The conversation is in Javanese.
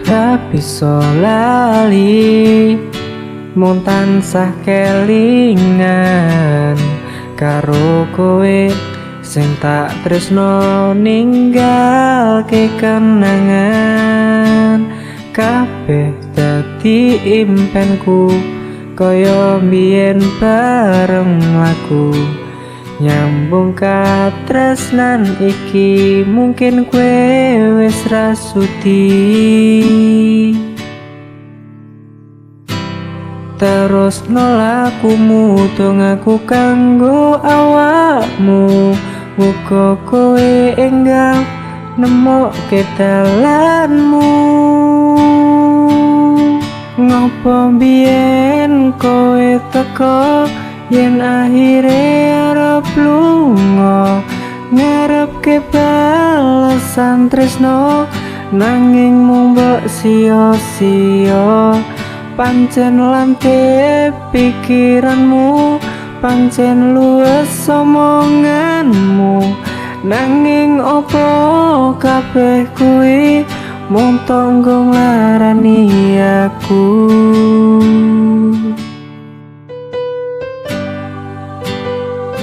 Ra bisa lali, mung tansah kelingan karo kowe sing tak tresno, ninggalke kenangan. Kabeh dadi impenku, kaya biyen bareng laku nyambung katresnan iki. Mungkin kowe wis ra sudi terus lakumu, aku kanggo awakmu. Muga kowe enggal nemokke dalanmu. Ngopo biyen kowe teko yen akhire arep lunga, ngarepke balesan tresno, nanging mung mbok sia-sia. Pancen lante pikiranmu, pancen luwes omonganmu, nanging opo kabeh kuwi mung tanggo nglarani aku?